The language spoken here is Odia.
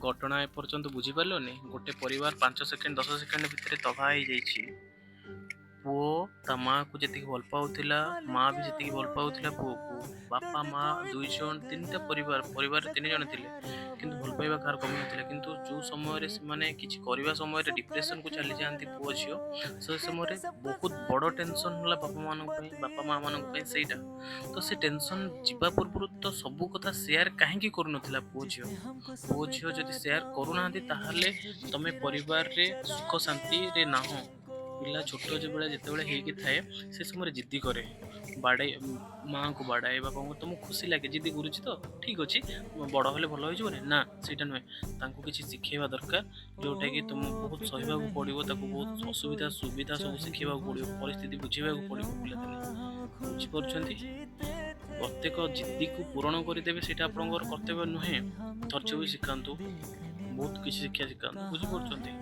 ଘଟଣା ଏପର୍ଯ୍ୟନ୍ତ ବୁଝିପାରିଲନି? ଗୋଟେ ପରିବାର 5 ସେକେଣ୍ଡ, 10 ସେକେଣ୍ଡ ଭିତରେ ତବାହ ହେଇଯାଇଛି। ପୁଅ ତା ମାଆକୁ ଯେତିକି ଭଲ ପାଉଥିଲା, ମା ବି ସେତିକି ଭଲ ପାଉଥିଲା ପୁଅକୁ। ବାପା, ମା ଦୁଇ ଜଣ, ତିନିଟା ପରିବାର, ପରିବାରରେ ତିନି ଜଣ ଥିଲେ, କିନ୍ତୁ ଭଲ ପାଇବା କାହାର କମି ନଥିଲା। କିନ୍ତୁ ଯେଉଁ ସମୟରେ ସେମାନେ କିଛି କରିବା ସମୟରେ ଡିପ୍ରେସନକୁ ଚାଲିଯାଆନ୍ତି ପୁଅ ଝିଅ, ସେ ସମୟରେ ବହୁତ ବଡ଼ ଟେନସନ୍ ହେଲା ବାପା ମାନଙ୍କ ପାଇଁ, ବାପା ମା ମାନଙ୍କ ପାଇଁ ସେଇଟା। ତ ସେ ଟେନସନ୍ ଯିବା ପୂର୍ବରୁ ତ ସବୁ କଥା ସେୟାର କାହିଁକି କରୁନଥିଲା ପୁଅ ଝିଅ? ପୁଅ ଝିଅ ଯଦି ସେୟାର କରୁନାହାନ୍ତି, ତାହେଲେ ତମେ ପରିବାରରେ ସୁଖ ଶାନ୍ତିରେ ନାହଁ। ପିଲା ଛୋଟ ଯେବେଳେ ଯେତେବେଳେ ହେଇକି ଥାଏ, ସେ ସମୟରେ ଜିଦ୍ଦି କରେ, ବାଡ଼େଇ, ମାଆଙ୍କୁ ବାଡ଼ାଏ, ବାପାଙ୍କୁ। ତମକୁ ଖୁସି ଲାଗେ, ଜିଦ୍ଦି କରୁଛି ତ ଠିକ୍ ଅଛି, ବଡ଼ ହେଲେ ଭଲ ହେଇଯିବନି? ନା, ସେଇଟା ନୁହେଁ। ତାଙ୍କୁ କିଛି ଶିଖେଇବା ଦରକାର, ଯେଉଁଟାକି ତୁମକୁ ବହୁତ ସହିବାକୁ ପଡ଼ିବ। ତାକୁ ବହୁତ ଅସୁବିଧା ସୁବିଧା ସବୁ ଶିଖେଇବାକୁ ପଡ଼ିବ, ପରିସ୍ଥିତି ବୁଝେଇବାକୁ ପଡ଼ିବ ପିଲାଦିନେ। ବୁଝିପାରୁଛନ୍ତି? ପ୍ରତ୍ୟେକ ଜିଦ୍ଦିକୁ ପୂରଣ କରିଦେବେ, ସେଇଟା ଆପଣଙ୍କର କର୍ତ୍ତବ୍ୟ ନୁହେଁ। ଧୈର୍ଯ୍ୟ ବି ଶିଖାନ୍ତୁ, ବହୁତ କିଛି ଶିକ୍ଷା ଶିଖାନ୍ତୁ। ବୁଝିପାରୁଛନ୍ତି?